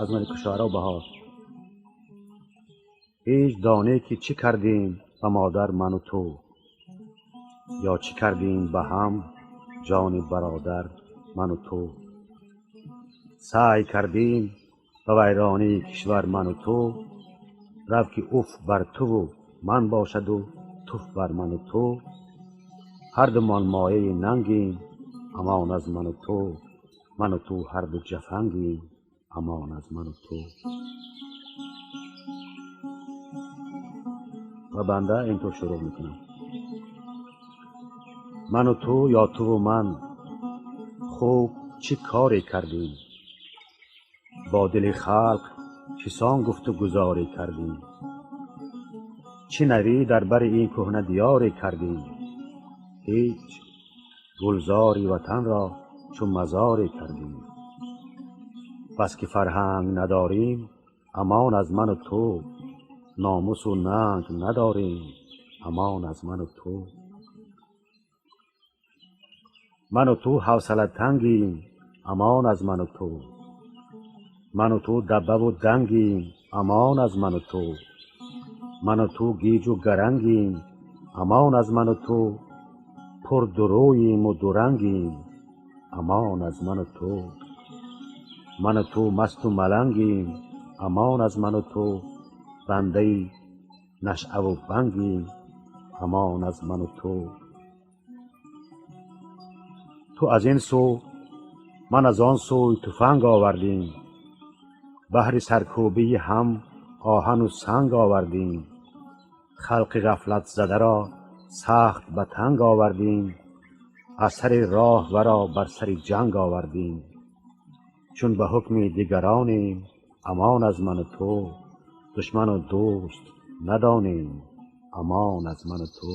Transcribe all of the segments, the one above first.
Аз Маликушшуаро Баҳор. Ҳеҷ донӣ ки чӣ кардем ба модар ман ва ту, ё чӣ кардем ба ҳам ҷони бародар ман ва ту. Саъй кардем ба вайронии кишвар ман ва ту, рав ки уф бар туву ман бошаду туф бар ман ва ту. Ҳар думон мояи нангем, амон аз ман ва ту. Ман ва ту ҳар ду ҷафангем, амон аз ман ва ту. Ва банда интур шурӯъ мекунам. Ман ва ту ё туву ман хуб чӣ коре кардем? Бо дили халқ чисон гуфту гузоре кардем? Чӣ навӣ дар бари ин кӯҳна диёре кардем? Ҳеҷ. Гулзори ватанро чу мазоре кардем. Бас ки фарҳанг надорем, амон аз ман ва ту. Номусу нанг надорем, амон аз ман ва ту. Ман ва ту ҳавсалатангем, амон аз ман ва ту. Ман ва ту даббаву дангем, амон аз ман ва ту. Ман ва ту гиҷу гарангем, амон аз ман ва ту. Пур дурӯем-у дурангем, амон аз ман ва ту. Ман ва ту масту малангем, амон аз ман ва ту. Бандаи нашъаву бангем, амон аз ман ва ту. Ту аз ин сӯ, ман аз он сӯй туфанг овардем. Баҳри саркӯбии ҳам оҳану санг овардем. Халқи ғафлатзадаро сахт ба танг овардем. Аз сари роҳ варо бар сари ҷанг овардем. Чун ба ҳукми дигаронем, амон аз ман ва ту. Душману дӯст надонем, амон аз ман ва ту.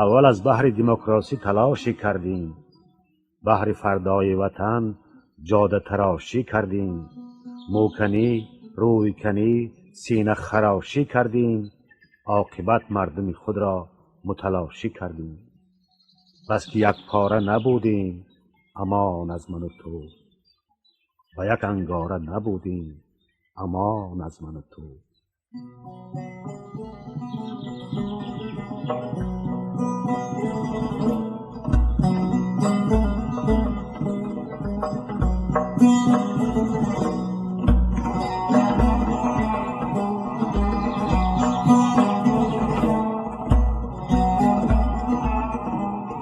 Аввал аз баҳри демократӣ талошӣ кардем. Баҳри фардои ватан ҷодатарошӣ кардем. Мӯканӣ, рӯйканӣ, синахарошӣ кардем. Оқибат мардуми худро муталошӣ кардем. Бас ки якпора набудем, амон аз ман ва ту. Ба як ангора набудем, амон аз ман ва ту.